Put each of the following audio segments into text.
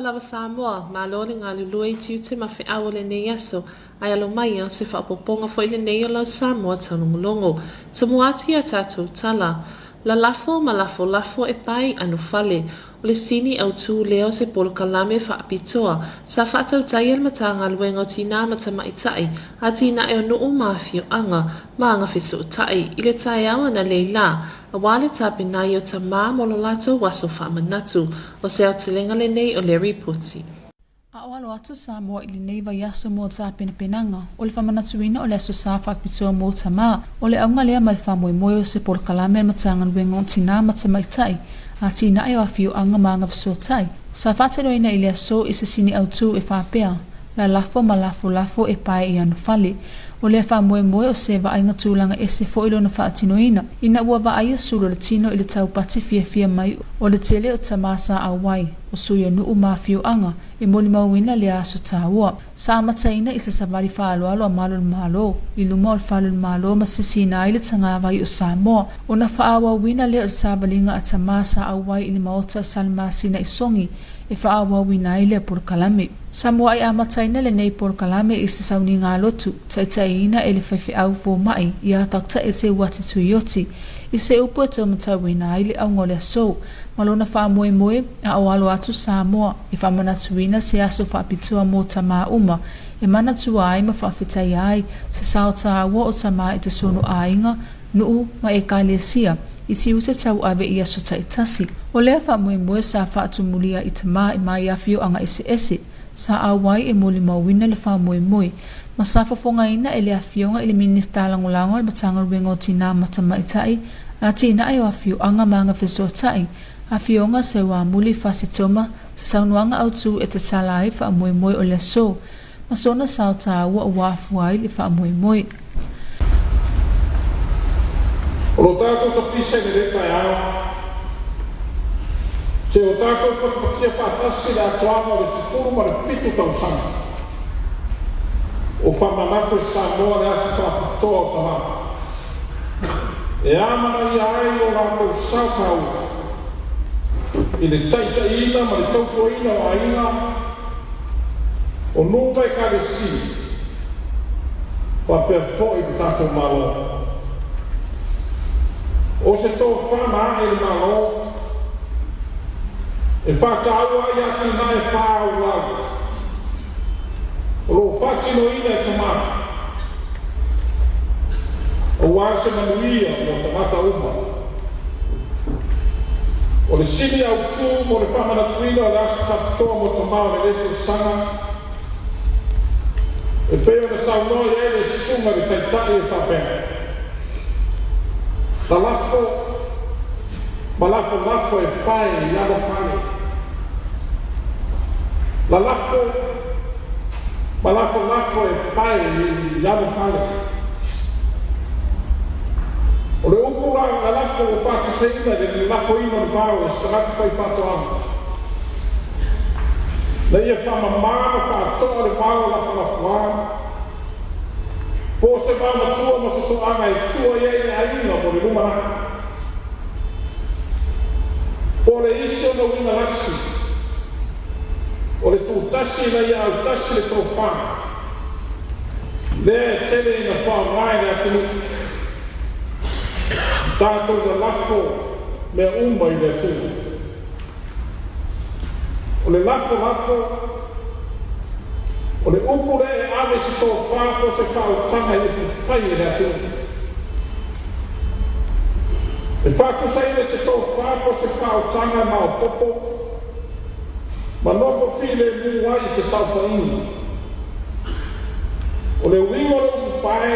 Talofa lava Samoa, malo le galulue i tiute ma feau o lenei aso, ae alo mai o se faaopoopoga foi lenei o lau Samoa taulogologo. Tomua atu i a tatou tala, lalafo ma lafolafo e pae i anofale. O le sini autū lea o se polokalame faapitoa sa faatautaia le Matagaluega o Tinā ma Tamaitai, Atinae o Nuu ma Afioaga, ma Agafesootai i le taeao analeila, aua le tapena ai o tamā mo lo latou aso faamanatu. O se aotelega lenei o le Ripoti. A o alo atu Samoa i lenei vaiaso mo tapenapenaga o le faamanatuina o le Aso Sa Faapitoa mo Tamā, o le auga lea ma le faamoemoe o se polokalame a le Matagaluega o Tinā ma Tamaitai, Atinae o Afioaga ma Agafesootai, sa faatinoina i le aso i se sini autū e faapea, Lalafo ma lafolafo e pae i anofale. O lea faamoemoe o se vaaiga tulaga ese foi lona faatinoina, ina ua vaaia sulu o le tino i le taupati fiafia mai o le tele o tamā sa auai, o sui o nuu ma afioaga e molimauina lea aso taua. Sa amataina i se savali faaaloalo a Malo o le Malo i luma o le Fale o le Malo ma sisiina ai le tagavai o Samoa. Ona faaauauina lea o le savaliga a tamā sa auai i le Maota o Salamasina i Sogi e faaauauina ai lea polokalame. Sa mua'i amataina lenei polokalame i se sauniga lotu, taitaiina e le faifeau fomai ia Doctor Eteuati Tuioti, i se upu e taumatauina ai le auga o le aso ma lona faamoemoe a o alo atu Samoa e faamanatuina se aso faapitoa mo tamā uma e manatua ai ma faafetaia ai se sao tāua o tamā i totonu aiga, nuu ma ekalesia i tiute tauave i aso taitasi. O lea faamoemoe sa faatumulia i tamā i mai afioaga eseese sa auai e molimauina le faamoemoe ma sa fofogaina e le Afioga i le Minisita Lagolago o le Matagaluega o Tinā ma Tamaitai, Atinae o Afioaga ma Agafesootai, Afioga Seuamuli Fasi Toma, se saunoaga autū e tatala ai faamoemoe o le aso ma sona sao tāua ua afua ai le faamoemoe. O lo tatou tapisa i lenei taeao, se o tatou patipatia faatasi le atoaga o le 17 tausaga o faamanatu e Samoa le aso faapitoa o Tamā, e amanaia ai o latou sao taua i le taitaiina ma le tautuaina o aiga, o nuu ma Ekalesia, faapea foi le tatou Malo. O se tofa na ae i le Malo e faataua ai atinae faaauau o lo o faatinoina e tamā aua se manuia mo tagata uma. O le sini autū mo le faamanatuina o le Aso Faapitoa mo Tamā o lenei tausaga, e pei ona saunoa i ai le Susuga i le Taitai e faapea, Lalafo ma lafolafo e pae i alo fale. Lalafo ma lafolafo e pae i alo fale. O le upu la lalafo ua faatusaina i le lalafoina o le vao e se tagata faifaatoaga. Na ia faamamā ma faatoa le vao lafolafoā, po o se vaomatua ma se toaga e tua i ai le aiga mo le lumanai. Po o le isi ona uiga lasi, o le tutasi ina ia autasi le tofa, lea e tele ina faaaoga e le atunuu. Tatou lalafo mea uma i le Atua. O le lafolafo, o le upu lea e ave i se tofa po o se faautaga i upufai e le atunuu. E faatusaina i se tofa po o se faautaga e maopoopo ma nofo filemu ai i se saofaiga. O le uiga o le upu pae,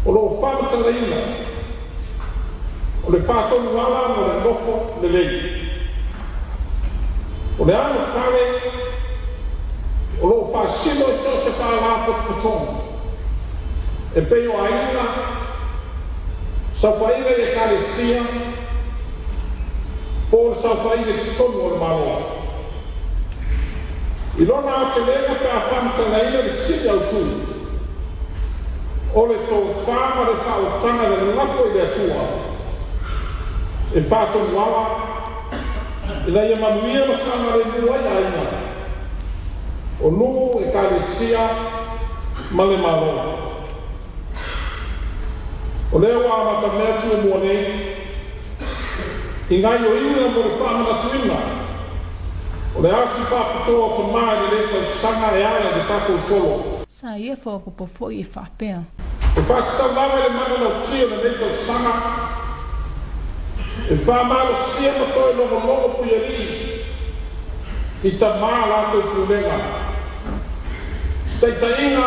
o lo o faamatalaina o le faatonu ala mo le nofo lelei. O le anofale o lo o faasino i so o se faalapotopotoga e pei o aiga, saofaiga i ekalesia, po o le saofaiga i totonu o le Malo. I lona aotelega pe a faamatalaina le sini autū, o le tofa ma le faautaga i le lafo i le Atua e faatonu ala Ina ia manuia ma saogalemu ai aiga, o nuu, ekalesia ma le Malo. O lea ua amatamea Tumua nei i gaoioiga mo le faamanatuina o le Aso Faapitoa o Tamā i lenei tausaga e ala i le tatou solo. Sa ia faaopoopo foi e faapea. E faatatau lava i le manulauti o lenei tausaga, e faamalosia ma toe logologo puialii i tamā latou pulega, taitaiga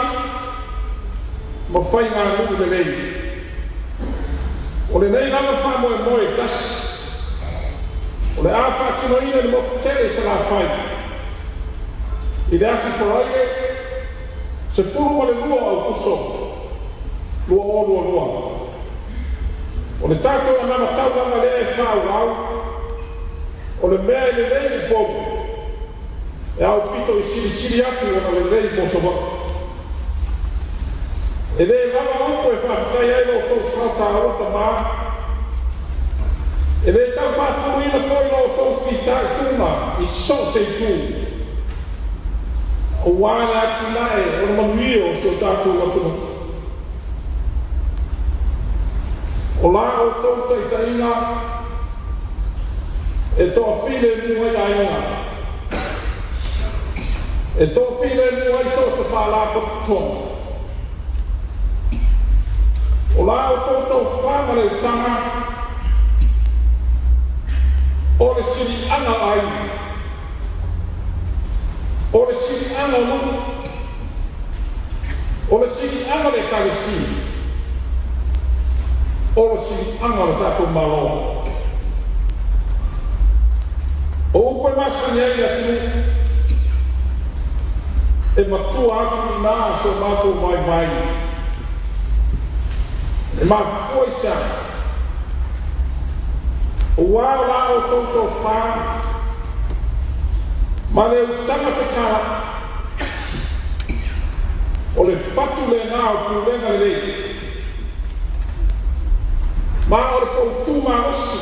ma faiganuu lelei. O lenei lava faamoemoe e tasi, o le a faatinoina i le motu tele i Salafai i le Aso Faraile 12 o Aukuso 2022. O le tatou anavataulaga lea e faaauau, o le mea e lelei i Upolu, e aupito i silisili atu ona lelei mo Savaii. E lē lava upu e faafetai ai lo outou sao taua tamā, e lē tau faafuluina foi lo outou fitaituga i so o se itu, auā le atinae o le manuia o si o tatou atunuu. O la outou taitaiga e toafilemu ai aiga, e toafilemu ai so o se faalapotopotoga. O la outou tofa ma le utaga o le siliaga o aiga, o le siliaga o nuu, o le siliaga o le ekalesia, o le siliaga o le tatou Malo. O upu e masani ai le atunuu, e matua atu i ina so matou vaivai. E mafua i se aha? Auā o la outou tofa ma le utaga fekala'i, o le fatu lena o pulega lelei, ma o le poutu malosi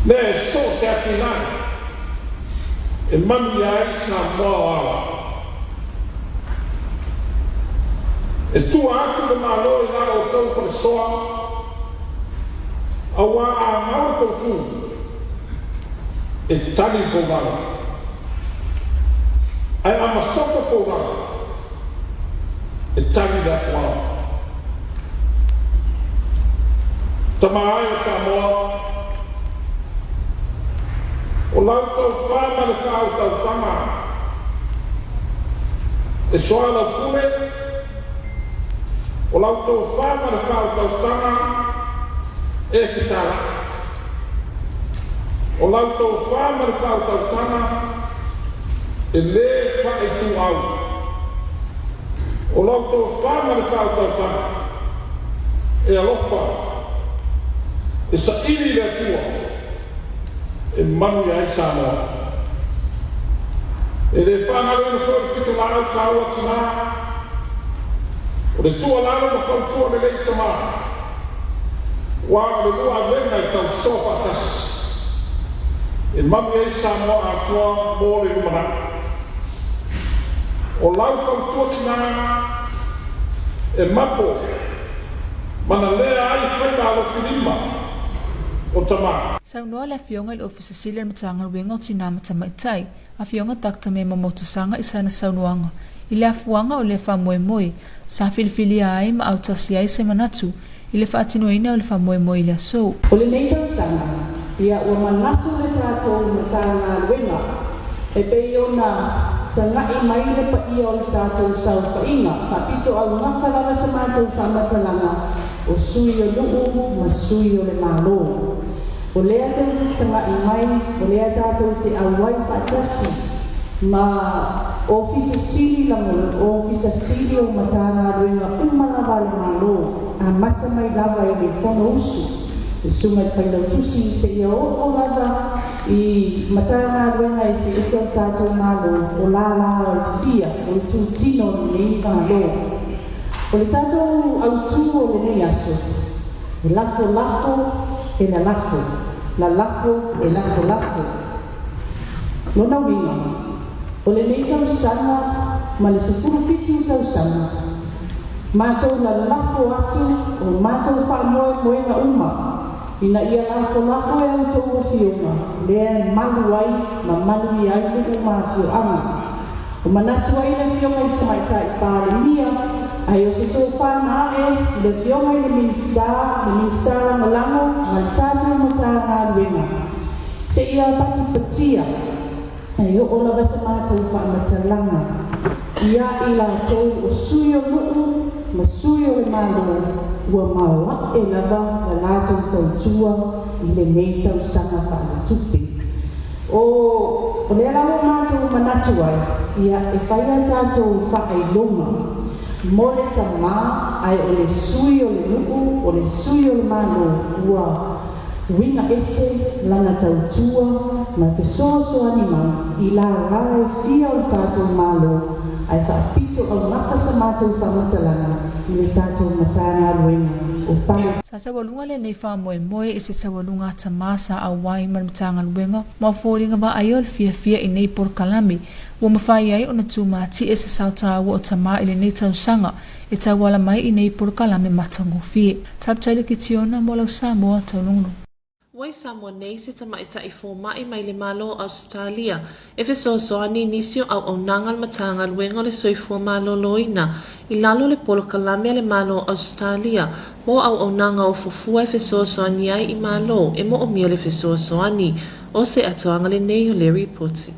lea e so o se atinae e manuia ai Samoa o ao. E tua atu le Malo i la outou falesoa, auā a gau le poutu, e tali le poulala. Ae a masofa poulala, e tali le atuao. Tama ae o Samoa, o lau tofa ma le faautautaga e soalaupule, o lau tofa ma le faautautaga e fetala'i, o lau tofa ma le faautautaga e lē faaituau, o lau tofa ma le faautautaga e alofa, e saili i le Atua e manuia ai Samoa. E lē faagaloina foi le pitolaau taua tinā, o le tuualalo ma fautua lelei i tamā, aua o le lua avega e tausoa faatasi e manuia ai Samoa atoa mo le lumanai. O lau fautua tinā e mapo manalea ai faiva alofilima o tamā. Saunoa le Afioga i le Ofisa Sili o le Matagaluega o Tinā ma Tamaitai, Afioga Doctor Mema Motusaga i sana saunoaga i le afuaga o lea faamoemoe sa filifilia ai ma autasi ai se manatu i le faatinoina o le faamoemoe i le aso. O lenei tausaga, ia ua manatu le tatou Matagaluega e pei ona taga'i mai le paia o le tatou saofaiga faapito augafa lava sa matou faamatalaga o sui o nuu ma sui o le Malo. O lea tou te taga'i mai, o lea tatou te auai faatasi ma Ofisa Sili lagolago, Ofisa Sili o Matagaluega uma lava a le Malo, amata mai lava i le Fonousu, le Susuga i le Failautusi, seia oo lava i Matagaluega eseese o le tatou Malo, o lālā o le fia, o itutino o lenei Malo. O le tatou autū o lenei aso, e lafolafo, e lalafo. Lalafo e lafolafo. Lona uiga, o lenei tausaga ma le 17 tausaga, matou lalafo atu o matou faamoemoega uma ina ia lafolafo e a outou afioga lea e malu ai ma manuia ai nuu ma afioaga. Ua manatu ai le Afioga i le Tamaitai Palemia, ae o se tofa na a'e i le Afioga i le Minisita, le Minisita Lagolago ma le tatou Matagaluega, seia patipatia e oo lava se matou faamatalaga ia i latou o sui o nuu ma sui o le Malo ua maoae lava la latou tautua i lenei tausaga faaletupe. O o lea la ua matou manatu ai, ia, e fai a tatou faailoga mo le tama, ae o le sui o le nuu, o le sui o le Malo, ua uiga ese lana tautua ma fesoasoani mai i lala e fia o le tatou Malo, ae faapito augafa sa matou faamatalaga i le tatou Matagaluega o Pale. Sa taualuga lenei faamoemoe i se taualuga a Tamā sa auai ma le Matagaluega ma foliga vaaia o le fiafia i nei polokalame ua mafai ai ona tumatie se sao taua o Tamā i lenei tausaga e tauala mai i nei polokalame matagofie. Taputailo Kitiona mo lau Samoa Taulogologo. Ua i Samoa nei se tamaitai fomai mai le Malo o Ausetalia e fesoasoani i nisi o auaunaga a le Matagaluega o le Soifua Maloloina i lalo o le polokalame a le Malo o Ausetalia mo auaunaga ofofua e fesoasoani ai i Malo e moomia le fesoasoani. O se atoaga lenei o le ripoti.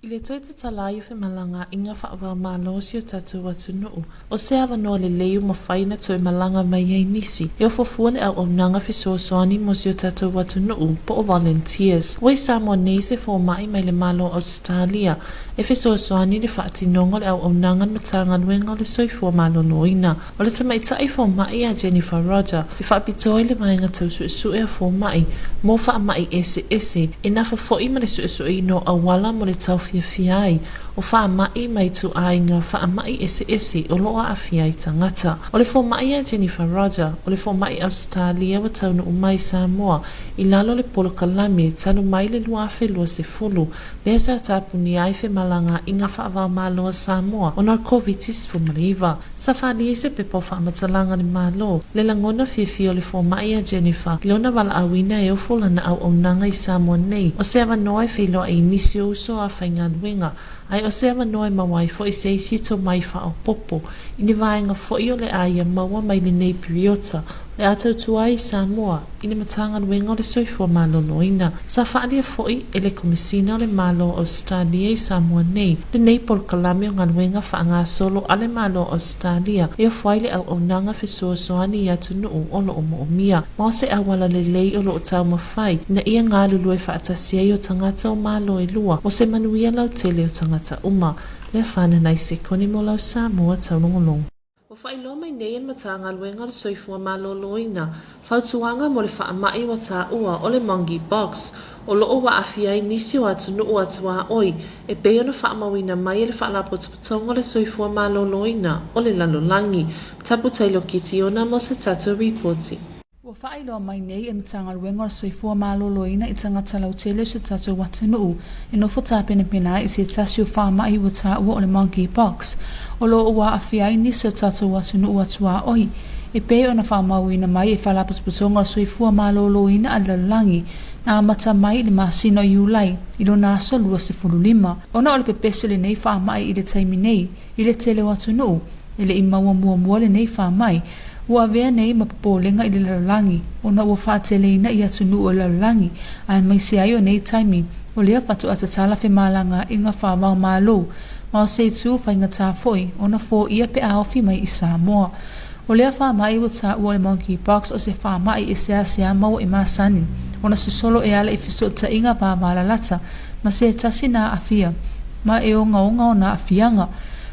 I le toe tatala ai o femalagaaiga faava-o-Malo o si o tatou atunuu, o se avanoa lelei ua mafai ona toe malaga mai ai nisi e ofofua le auaunaga fesoasoani mo si o tatou atunuu po o volunteers. Ua i Samoa nei se fomai mai le Malo o Ausetalia e fesoasoani i le faatinoga o le auaunaga a le Matagaluega o le Soifua Maloloina. O le tamaitai fomai a Jennifer Rodger e faapitoa i le vaega tau suesue a fomai mo faamai eseese e nafa foi ma le suesueina o auala mo le taofiafia ai o faamai ma ituaiga faamai eseese o lo o aafia ai tagata. O le fomai a Jennifer Rodger, o le fomai Ausetalia ua taunuu mai i Samoa i lalo o le polokalame talu mai le 2020 lea sa tapunia ai femalagaaiga faava-o-Malo a Samoa ona o le Koviti-19. Sa faali ai se pepa o faamatalaga a le Malo, le lagona fiafia o le fomai a Jennifer i lona valaauina e ofo lana auaunaga i Samoa nei, o se avanoa e feiloai i nisi o uso a faigaluega, ae o se avanoa e maua ai foi se isi tomai faaopoopo i ni vaega foi o le a ia maua mai lenei piriota o le a tautua ai i Samoa i le Matagaluega o le Soifua Maloloina. Sa faaalia foi e le Komesina o le Malo o Ausetalia i Samoa nei lenei polokalame o galuega faagasolo a le Malo o Ausetalia e ofo ai le auaunaga fesoasoani i atunuu o lo o moomia ma o se auala lelei o lo o taumafai ina ia galulue faatasi ai o tagata o Malo e lua mo se manuia lautele o tagata uma. Lea whananai sekone mo lau Samoa taulogologo. Ua faailoa mai nei e le Matagaluega o le Soifua Maloloina fautuaga mo le faamai ua taua o le monkeypox o lo o ua aafia ai nisi o atunuu atuaoi e pei ona faamauina mai e le Faalapotopotoga o le Soifua Maloloina o le Lalolagi. Tapu Taylor Kitiona mo se tatou ripoti. Ua faailoa mai nei e Matagaluega o le Soifua Maloloina i tagata lautele o si o tatou atunuu e nofo tapenapena ai i se tasi o faamai ua taua o le monkeypox o lo o ua aafia ai nisi o tatou atunuu atuaoi e pei ona faamauina mai e Faalapotopotoga o le Soifua Maloloina a le Lalolagi na amata mai i le masina o Iulai i lona aso 25. Ona o le pepesi o lenei faamai i le taimi nei i le tele o atunuu e le i maua muamua lenei faamai, ua avea nei ma popolega i le lalolagi ona ua faateleina i atunuu o le lalolagi aemaise ai o nei taimi o lea faatoa tatala femalagaaiga faavaomalo ma o se itu faigata foi ona foia pe a ofi mai i Samoa. O lea faamai ua taua o le monkeypox o se faamai e seasea maua i masani ona sosolo e ala i fesootaiga vavalalata ma se tasi na aafia ma e ogaoga ona aafiaga.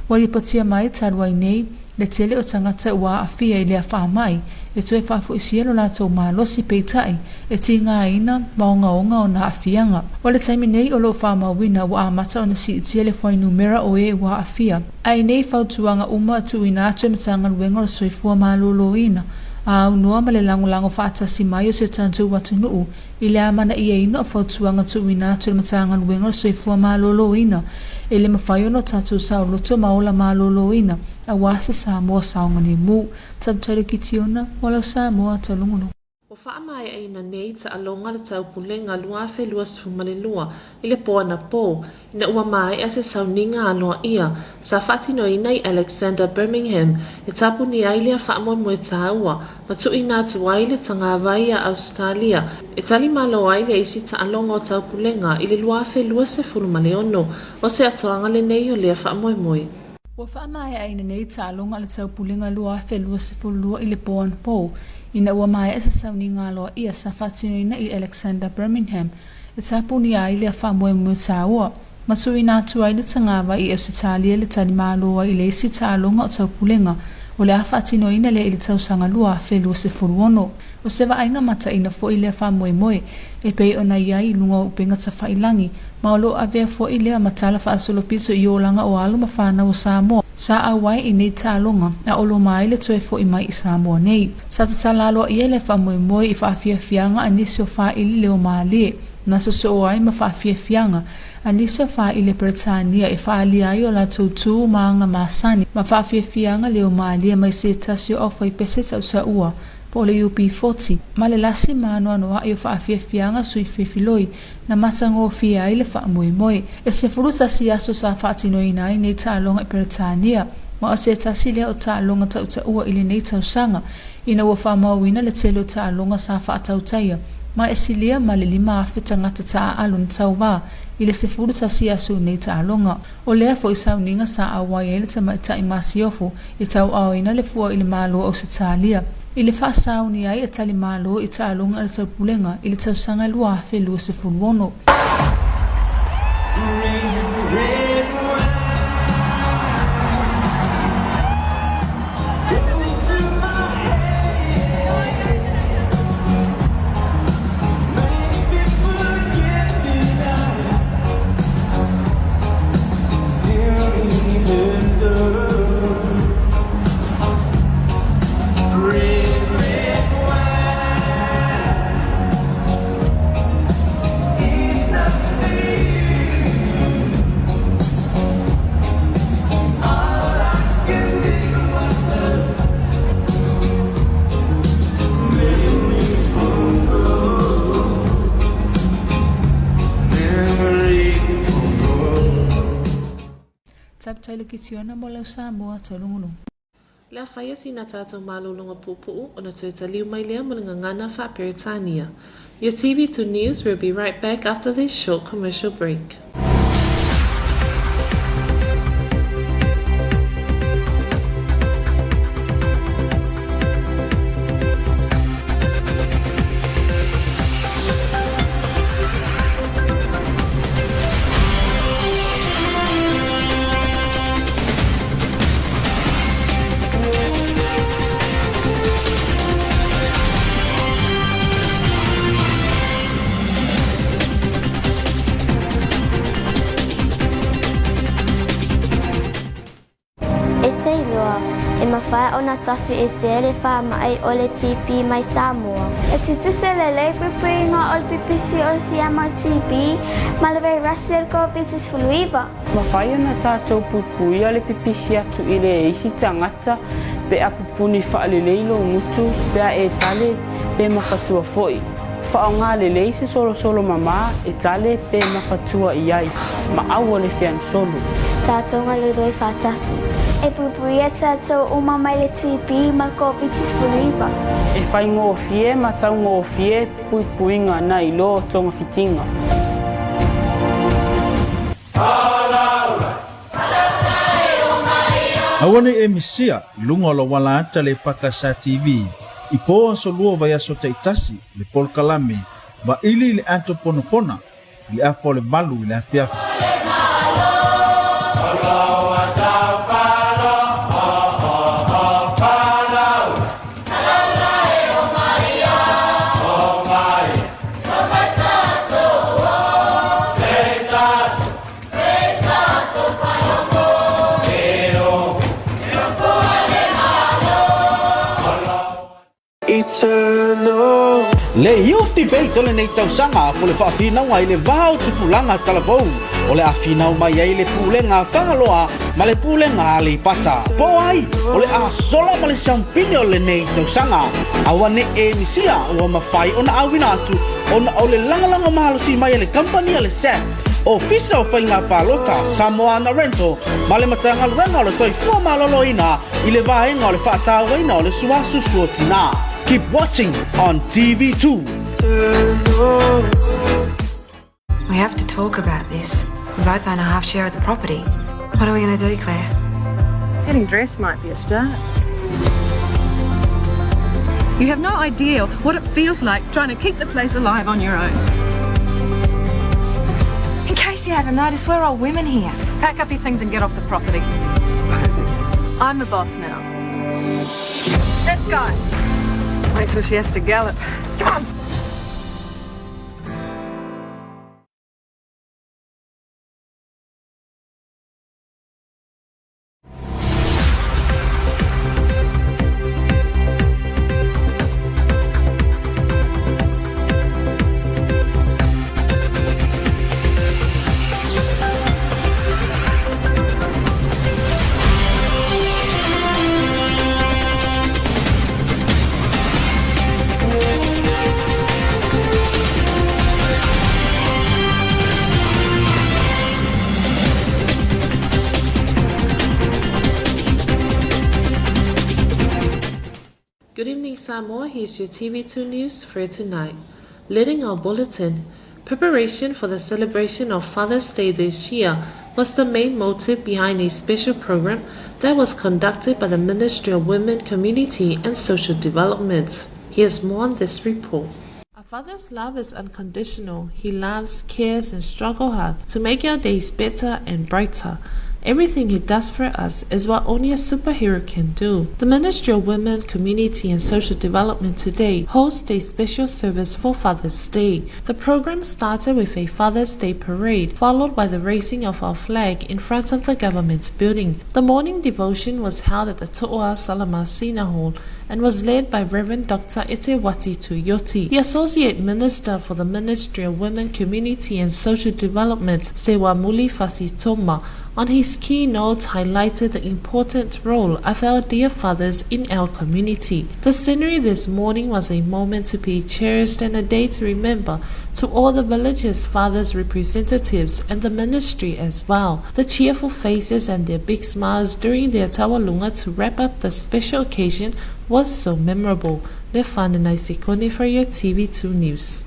Ua lipotia mai talu ai nei le tele o tagata ua aafia i lea faamai e toe faafoisia lo latou malosi peitai e tigaina ma ogaoga ona aafiaga. O le taimi nei o lo o faamauina ua amata ona siitia le fuainumera o e ua aafia. Ae i nei fautuaga uma tuuina atu e Matagaluega o le Soifua Maloloina, A aunoa ma le lagolago faatasi mai o si o tatou atunuu i le amanaiaina o fautuaga tuuina atu e le Matagaluega o le Soifua Maloloina, e le mafai ona o tatou saoloto ma ola maloloina aua se Samoa saogalemu. Tautalo Kitiona, mo lau Samoa Taulugulugu. Ua faamaeaina nei taaloga le Taupulega 2022 i le po anapo, ina ua maea se sauniga aloaia sa faatinoina i Alexander Birmingham e tapunia ai lea faamoemoe taua ma tuuina atu ai le tagavai a Ausetalia e tali malo ai le isi taaloga o Taupulega i le 2026. O se atoaga lenei o lea faamoemoe. Ua faamaeaina nei taaloga a le Taupulega 2022 i le po anapo, ina ua maea se sauniga aloaia sa faatinoina i Alexander Birmingham e tapunia ai lea faamoemoe taua, ma tuuina atu ai le tagava i Ausetalia le tali malo ai i le isi taaloga o Taupulega o le a faatinoina lea i le tausaga 2026. O se vaaiga mataina foi lea faamoemoe e pei ona i ai i luga o upega tafailagi, ma o lo o avea foi lea ma tala faasolopito i olaga o alo ma fanau o Samoa sa auai i nei taaloga a o loma ai le toe foi mai i Samoa nei. Sa tatala aloaia lea faamoemoe i faafiafiaga a nisi o faaili leo malie na sosoo ai ma faafiafiaga a nisi o faaili a Peretania e faaalia ai o latou tu ma aga masani ma faafiafiaga leo malie mai se tasi o aufaipese tausaua po o le UB40, ma le lasi maanoanoaʻi o faafiafiaga sui fefiloi na matagofie ai le faamoemoe. E 11 aso sa faatinoina ai nei taaloga i Peretania, ma o se tasi lea o taaloga tautaua i lenei tausaga, ina ua faamauina le tele o taaloga sa faatautaia, ma e silia ma le 5,000 tagata taaalo na tauva i le 11 aso i nei taaloga. O lea foi sauniga sa auai ai le tamaitai masiofo e tauaaoina le fua i le Malo o Ausetalia i le faasauni ai e tali malo i taaloga a le Taupulega i le tausaga 2026. Tab Taylor Kitiona mo lau Samoa Taulugulugu. Le a faia sina tātou malologa puupuu ona toe taliu mai lea mo le gagana faa-Peretania. Your TV2 News will be right back after this short commercial break. E te iloa, e mafai ona tafi ese le faamai o le TB mai Samoa. E tutusa lelei puipuiga o le pipisi o le siama o le TB ma le vairasi o le Koviti-19. Mafai ona tatou puipuia le pipisi atu i le isi tagata pe a pupuni faalelei lou gutu, pe a e tale, pe mafatua foi. Faaaoga lelei se solosolo mama e tale pe mafatua i ai, ma aua le feansolo. Tatou galulue faatasi. E puipuia tatou uma mai le TB ma le Koviti-19. E faigofie ma taugofie puipuiga nai lo togafitiga. Aua nei e misia i luga o lou ala ata le Whakasa TV i po aso lua vaiaso taitasi le polokalame vaili i le ato ponapona i le afa o le valu i le afiafi. Le Youth Debate o lenei tausaga po o le faafinauga i le va o tupulaga talavou o le a finau mai ai le Pulega a Fagaloa ma le Pulega a Aleipata. Po o ai o le a sola ma le siampine o lenei tausaga. Aua ne i e misia ua mafai ona auina atu ona o le lagolago malosi mai a le kamupani a le SAP, Ofisa o Faiga Palota, Samoana Rental ma le Matagaluega o le Soifua Maloloina i le vaega o le faatauaina o le suasusu o tinā. Keep watching on TV2. We have to talk about this. We both own a half share of the property. What are we going to do, Claire? Getting dressed might be a start. You have no idea what it feels like trying to keep the place alive on your own. In case you haven't noticed, we're all women here. Pack up your things and get off the property. I'm the boss now. Let's go. Wait till she has to gallop. Come on. Good evening, Samoa. Here's your TV2 news for tonight. Leading our bulletin, preparation for the celebration of Father's Day this year was the main motive behind a special program that was conducted by the Ministry of Women, Community and Social Development. Here's more on this report. A father's love is unconditional. He loves, cares, and struggles hard to make our days better and brighter. Everything he does for us is what only a superhero can do. The Ministry of Women, Community and Social Development today hosts a special service for Father's Day. The program started with a Father's Day parade, followed by the raising of our flag in front of the government building. The morning devotion was held at the To'oa Salamasina Hall and was led by Reverend Dr. Eteuati Tuioti, the Associate Minister for the Ministry of Women, Community and Social Development, Seuamuli Fasi Toma, on his keynote highlighted the important role of our dear fathers in our community. The scenery this morning was a moment to be cherished and a day to remember to all the village's fathers' representatives and the ministry as well. The cheerful faces and their big smiles during their taualuga to wrap up the special occasion was so memorable. Lefana Naisikone for your TV2 News.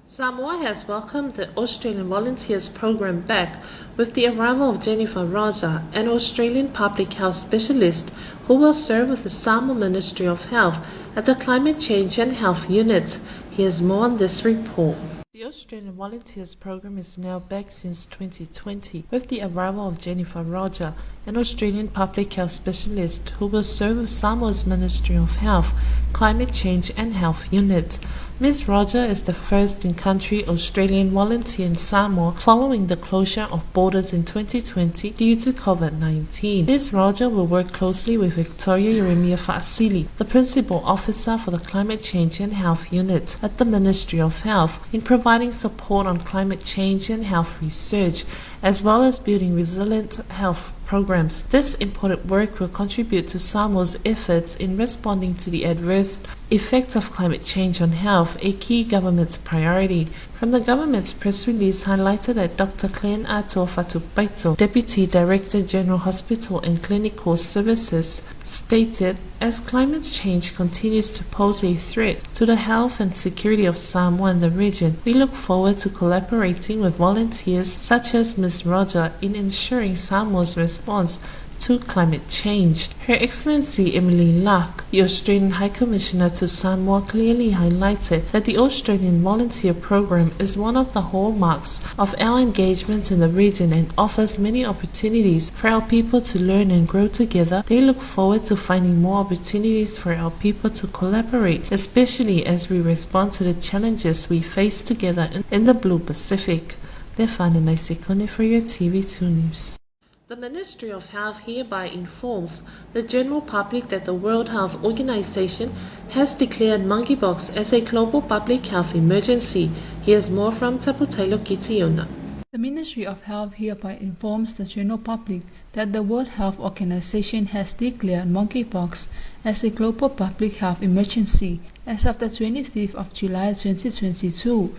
Samoa has welcomed the Australian Volunteers Program back with the arrival of Jennifer Raja, an Australian public health specialist who will serve with the Samoa Ministry of Health at the Climate Change and Health Unit. Here's more on this report. The Australian Volunteers Program is now back since 2020 with the arrival of Jennifer Roger, an Australian public health specialist who will serve with Samoa's Ministry of Health, Climate Change and Health Unit. Ms. Roger is the first in-country Australian volunteer in Samoa following the closure of borders in 2020 due to COVID-19. Ms. Roger will work closely with Victoria Ieremia Faasili, the principal officer for the Climate Change and Health Unit at the Ministry of Health, in providing support on climate change and health research, as well as building resilient health programs. This important work will contribute to Samoa's efforts in responding to the adverse effects of climate change on health, a key government's priority. From the government's press release highlighted that Dr. Clen Ato Fatupaito, Deputy Director General Hospital and Clinical Services, stated, as climate change continues to pose a threat to the health and security of Samoa and the region, we look forward to collaborating with volunteers such as Ms. Roger in ensuring Samoa's response to climate change. Her Excellency Emily Luck, the Australian High Commissioner to Samoa, clearly highlighted that the Australian Volunteer Program is one of the hallmarks of our engagement in the region and offers many opportunities for our people to learn and grow together. They look forward to finding more opportunities for our people to collaborate, especially as we respond to the challenges we face together in the Blue Pacific. Lefana Naisekone for your TV2 News. The Ministry of Health hereby informs the general public that the World Health Organization has declared monkeypox as a global public health emergency. Here's more from Taputelo Kitiona. The Ministry of Health hereby informs the general public that the World Health Organization has declared monkeypox as a global public health emergency as of the 25th of July 2022.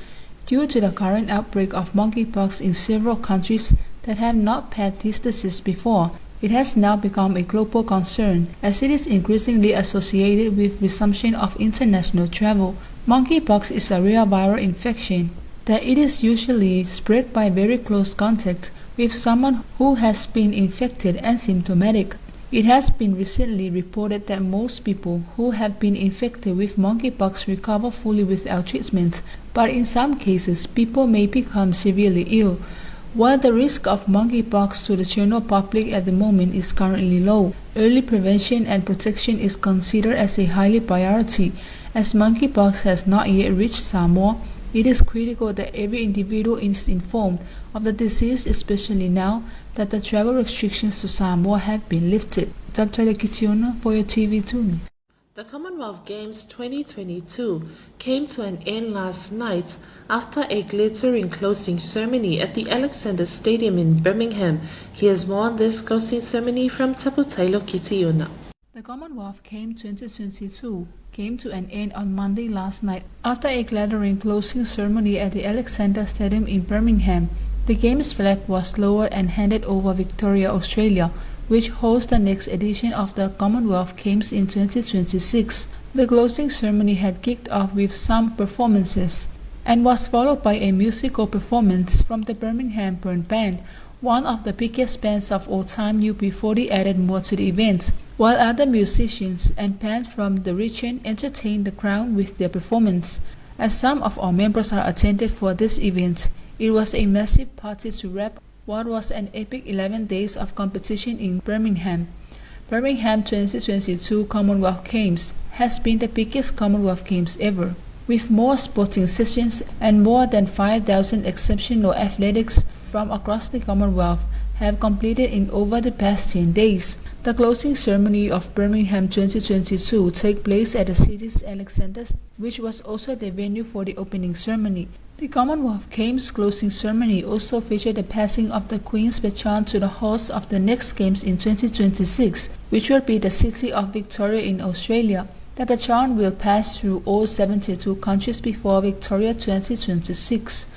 Due to the current outbreak of monkeypox in several countries that have not had this disease before, it has now become a global concern as it is increasingly associated with resumption of international travel. Monkeypox is a rare viral infection that it is usually spread by very close contact with someone who has been infected and symptomatic. It has been recently reported that most people who have been infected with monkeypox recover fully without treatment, but in some cases, people may become severely ill. While the risk of monkeypox to the general public at the moment is currently low, early prevention and protection is considered as a highly priority. As monkeypox has not yet reached Samoa, it is critical that every individual is informed of the disease, especially now that the travel restrictions to Samoa have been lifted. Dr. Kitiona for your TV 2. The Commonwealth Games 2022 came to an end last night after a glittering closing ceremony at the Alexander Stadium in Birmingham. Here's more on this closing ceremony from Taputelo Kitiona. The Commonwealth Games 2022 came to an end on Monday last night after a glittering closing ceremony at the Alexander Stadium in Birmingham. The Games flag was lowered and handed over Victoria, Australia, which hosts the next edition of the Commonwealth Games in 2026. The closing ceremony had kicked off with some performances and was followed by a musical performance from the Birmingham Burn Band, one of the biggest bands of all time. UB40 added more to the event, while other musicians and bands from the region entertained the crowd with their performance. As some of our members are attended for this event, it was a massive party to wrap what was an epic 11 days of competition in Birmingham. Birmingham 2022 Commonwealth Games has been the biggest Commonwealth Games ever, with more sporting sessions and more than 5,000 exceptional athletics from across the Commonwealth have completed in over the past 10 days. The closing ceremony of Birmingham 2022 took place at the city's Alexander, which was also the venue for the opening ceremony. The Commonwealth Games closing ceremony also featured the passing of the Queen's baton to the host of the next Games in 2026, which will be the city of Victoria in Australia. The baton will pass through all 72 countries before Victoria 2026.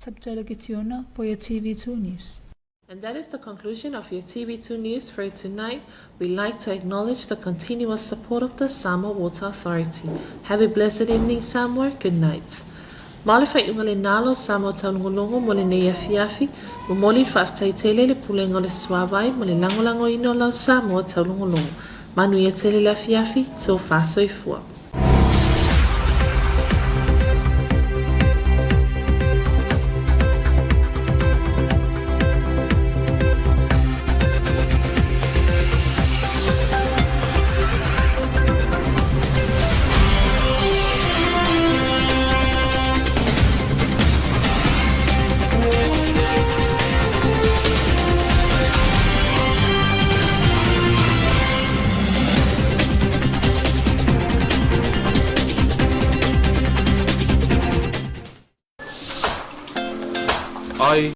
Subject for your TV2 News. And that is the conclusion of your TV2 News for tonight. We'd like to acknowledge the continuous support of the Samoa Water Authority. Have a blessed evening, Samoa. Good night. Ma le faaiuga lenā lau Samoa taulogologo mo lenei afiafi, momoli le faafetai tele i le Pulega o le Suavai mo le lagolagoina o lau Samoa taulogologo. Manuia tele le afiafi, tofa soifua. I